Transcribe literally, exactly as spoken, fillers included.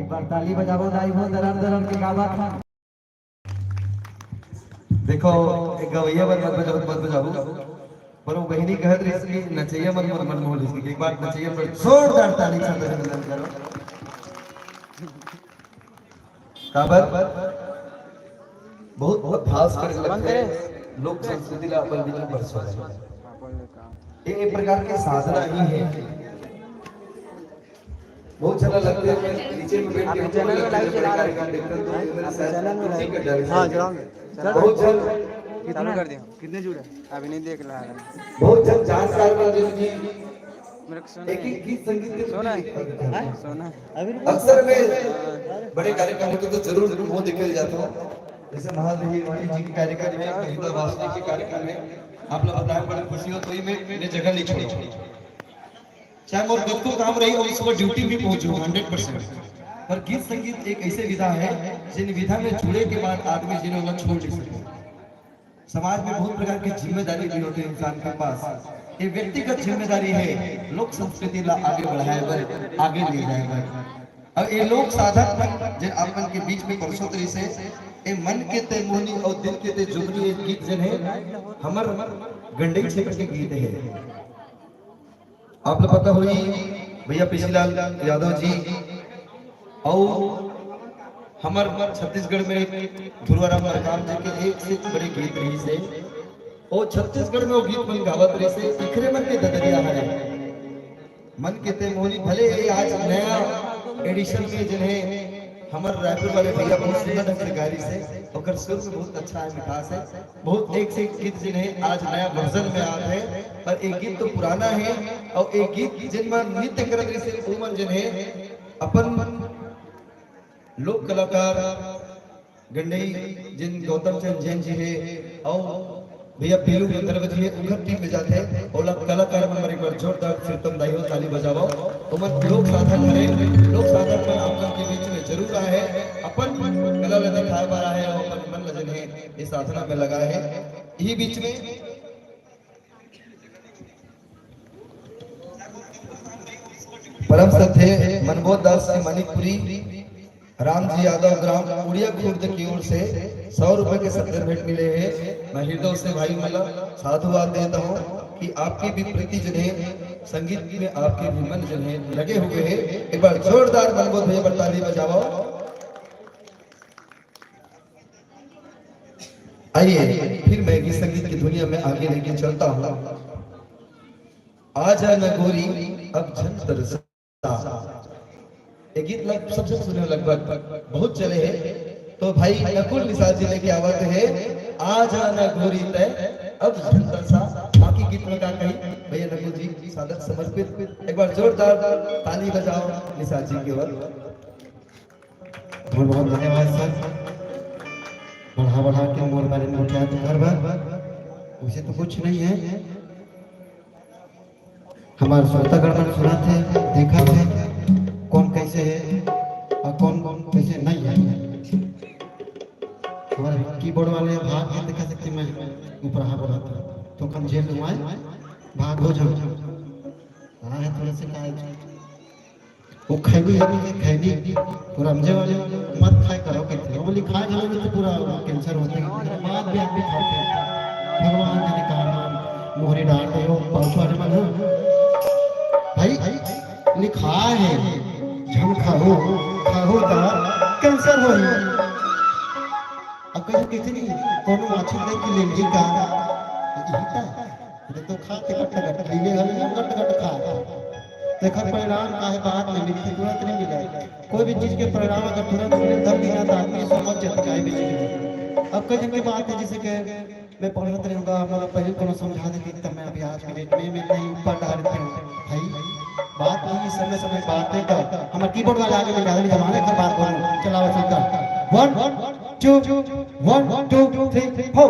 पर ताली बजावव दाई हो, दरर दरर के गावत हन। देखो, एक गवैया मन मत बजावव, मत बजावव, पर वो बहिनी कहत रहिस कि नचैया मन मोर मन मोह लिस, एक बार नचैया पर जोरदार ताली से अभिनंदन करो। काबर बहुत अभ्यास करे लगथे लोक संस्कृति ला अपन बीच में बरसों। ये एक प्रकार के साधना ही है। बहुत झन लगथे, मैं नीचे में बैठ के आपके चैनल में लाइव चला रहे हैं। देखता हूँ, तो मेरे आपके साथ चैनल में कुर्सी लाइव। कट डाले हाँ, हैं। चलाओ। बहुत झन कितना चालू कर दिया? कितने जुड़े? अभी नहीं देख रहा है। बहुत झन जानकार मन जिनकी मेरे को सुना एक है। ही गीत संगीत के सुना है। प्रति हैं? सुना है। अभी रुको। अक्सर मैं बड़े कार्यक्रम होते तो जरूर, जरूर वो देखे जाता हूँ। जैसे महादेवी वाणी जी के कार्यक्रम में, कविता वासनिक के कार्यक्रम में आप लोग बताए बड़ी खुशी हो, तो ही मैं, मैं जगह नहीं छोड़ा। चाहे मोर कतको काम रही और सुबह ड्यूटी भी पहुंचू हंड्रेड परसेंट, पर गीत संगीत एक ऐसे विधा है जिन विधा में जुड़े के बाद आदमी जिन्हें उन्हें छोड़ नहीं सके। समाज में बहुत प्रकार की जिम्मेदारी भी होती है इंसान के पास। ये व्यक्तिगत जिम्मेदारी है लोक संस्कृति ला आगे बढ़ाए बर, आगे ले जाए बर। अब ये लोक साधक मन जे आप मन के बीच में परसोत रहिस हे, ये मन के ते मोहनी और दिल के ते जुगनी ये गीत जन है, हमर गंडई क्षेत्र के गीत है। आप लोग पता होई भैया पीसीलाल यादव जी और हमर छत्तीसगढ़ में ध्रुवाराम मरकाम जी के एक से एक बड़े गीत रहिस हे। और छत्तीसगढ़ में वो गीत मन गावत रहिस हे, इखरे मन के ददरिया हरे। मन के ते मोहनी भले ये आज नया एडिशन में जिन्हें हमर रायपुर वाले भैया बहुत सुंदर ढंग से गा रहिस हे, ओकर सुर में बहुत अच्छा है, मिठास है। बहुत एक से एक गीत जिन्हें आज नया वर्जन में आत है, पर एक गीत तो पुराना है और एक गीत जिन मन नृत्य करत रहिस हे, वो मन जिन्हें अपन लोक कलाकार गंडई जिन गौतम चंद जैन जी हे और भैया पीलू गंधर्व जी हे, उनकर टीम में जाते हैं। ओला कलाकार मन एक बार जोरदार प्रीतम दाई हो ताली बजावव। ओमन लोक साधक हरे, लोक साधक मन आप मन के बीच में जरूर आए हैं, अपन कला ला दिखाए बर आए हैं और अपन मन ला जिन्हें इस साधना में लगाए हैं। यही बीच में परम श्रद्धेय मनबोध दास जी मणिपुरी, राम जी यादव ग्राम उड़िया खुर्द की ओर से सौ रुपए के सत्तर भेंट मिले हैं। मैं हृदय से भाई मन ला साधुवाद देता हूँ कि आपकी भी प्रीति जिन्हें संगीत में आपके भी मन जिन्हें लगे हुए हैं। एक बार जोरदार मनबोध भैया पर ताली बजावव। आइए, फिर मैं भी संगीत की दुनिया में आगे लेके चलता हूँ। आजा न गोरी, अब झन तरसा। ये गीत लग सबसे सुने लगभग बहुत चले हैं। तो भाई नकुल निषाद जी लेके आवत हे, आजा न गोरी तै, अब झन तरसा। बाकी गीत में का कही भैया नकुल जी, सादर समर्पित। एक बार जोरदार ताली बजाओ निषाद जी के ओर। बहुत बहुत धन्यवाद सर, बढ़ा बढ़ा के मोर बारे में गोठियात हर बार, वैसे तो कुछ नहीं है। हमार श्रोतागण मन सुनत हे, देखत हे, कौन कैसे हे और कौन कौन कैसे नहीं है। हमारे कीबोर्ड वाले भाग के देखा सकते मैं ऊपर हाँ बोला था, तो कम जेल में भाग हो जाओ। हाँ है थोड़े से कहा वो खैनी है कि खैनी, वो रमजे वाले मत खाए करो कहते हैं। वो लिखाए घलो में तो पूरा कैंसर होते हैं। बात भी आदमी खाते हैं। भगवान जाने कहाँ नाम मोहरी डाल दे, वो पाउच वाले मन हो। भाई, लिखाए है, झन खाहू, खाहू ता कैंसर होही। अब कहीं कितनी कोनो माछी देख के ले ली का? यही था। ये तो खाते गट गट, लीले हल नहीं गट गट खा। तेखर परिणाम काहे बाद में मिलथे, तुरंत नहीं मिले। कोई भी चीज के परिणाम अगर तुरंत मिले, तब भी ना तो आदमी समझ जाता काहे भी चीज है। अब कई जन के बात है, जैसे कि मैं पढ़त रहूंगा, मतलब पहले कोनो समझा देती, तब मैं अभी आज के डेट में, मैं नहीं पढ़ रहा रहती हूँ। भाई, बात नहीं, समय समय बातें का, हमारे कीबोर्ड वाले आगे में गाली जमाने, खर बात बोलूँ, चलाओ सुनता। One, two, one, two, three, फोर।